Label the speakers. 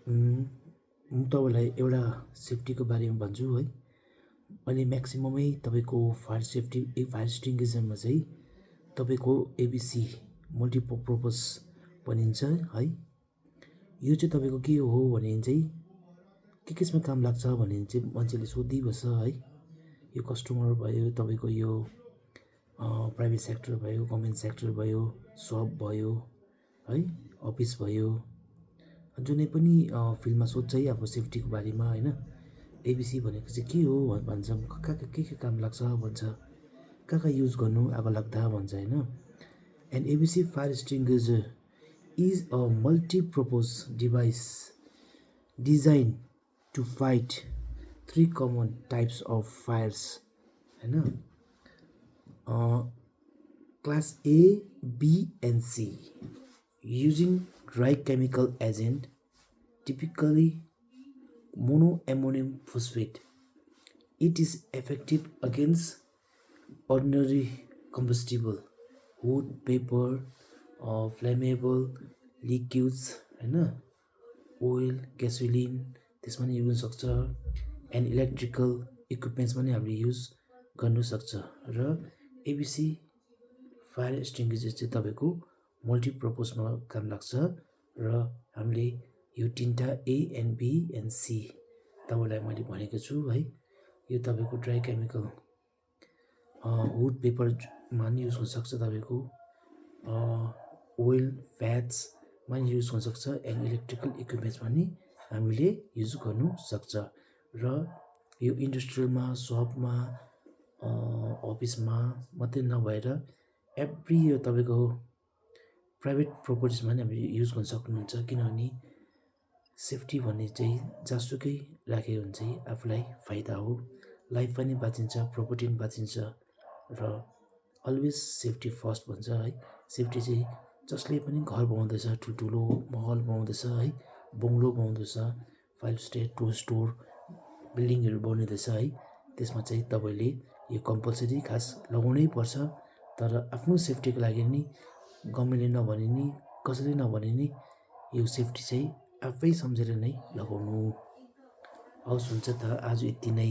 Speaker 1: म तपाईँलाई एउटा सेफ्टीको बारेमा भन्छु है। अहिले म्याक्सिममै तपाईँको फायर एक्सटिङ्ग्विसरमा चाहिँ तपाईँको एबिसी मल्टिपर्पज भनिन्छ है। यो चाहिँ तपाईँको के हो भने चाहिँ के केसमा काम लाग्छ भने चाहिँ मान्छेले सोधिबस्छ है। यो कस्टमर भयो, तपाईँको यो प्राइभेट सेक्टर भयो, गभर्मेन्ट सेक्टर भयो, सप भयो है, अफिस भयो, जुनै पनि फिल्डमा सोध्छ है अब सेफ्टीको बारेमा होइन। एबिसी भनेको चाहिँ के हो भन्छ, कहाँ के काम लाग्छ भन्छ, कहाँ युज गर्नु आगो लाग्दा भन्छ होइन। And ABC fire extinguisher is a multipurpose device design to fight 3 common types of fires होइन। Class A, B and C using dry chemical agent, typically monoammonium phosphate. It is effective against ordinary combustible, wood, paper, flammable liquids होइन, oil, ग्यासोलिन त्यसमा नि use सक्छ। And electrical इक्विपमेन्ट्समा नि हामीले use गर्नु सक्छ। र एबिसी फायर एक्सटिङ्ग्विसर चाहिँ तपाईँको मल्टिपर्पजमा काम लाग्छ। र हामीले यो 3टा A and B and C तपाईँलाई मैले भनेको छु है। यो तपाईँको ड्राई केमिकल वुड पेपरमा नि युज हुनसक्छ, तपाईँको ओइल फ्याट्समा नि युज हुनसक्छ, एन्ड इलेक्ट्रिकल इक्विपमेन्ट्समा नि हामीले युज गर्नु सक्छ। र यो इन्डस्ट्रियलमा, सपमा, अफिसमा मात्रै नभएर एभ्री यो तपाईँको प्राइभेट प्रोपर्टिजमा नि हामीले युज गर्न सक्नुहुन्छ। किनभने सेफ्टी भन्ने चाहिँ जहाँसुकै राखेको हुन्छ आफूलाई फाइदा हो, लाइफ पनि बाँचिन्छ, प्रोपर्टी पनि बाँचिन्छ। र अलवेज सेफ्टी फर्स्ट भन्छ है। सेफ्टी चाहिँ जसले पनि घर बनाउँदैछ, ठुल्ठुलो महल बनाउँदैछ है, बङ्गलो बनाउँदैछ, 5 स्टेयर 2 स्टोर बिल्डिङहरू बनाउँदैछ है, त्यसमा चाहिँ तपाईँले यो कम्पलसरी खास लगाउनै पर्छ। तर आफ्नो सेफ्टीको लागि नि गभर्मेन्टले नभने नि कसैले नभने नि यो सेफ्टी चाहिँ आफै सम्झेर नै लगाउनु। हवस्, हुन्छ त आज यति नै।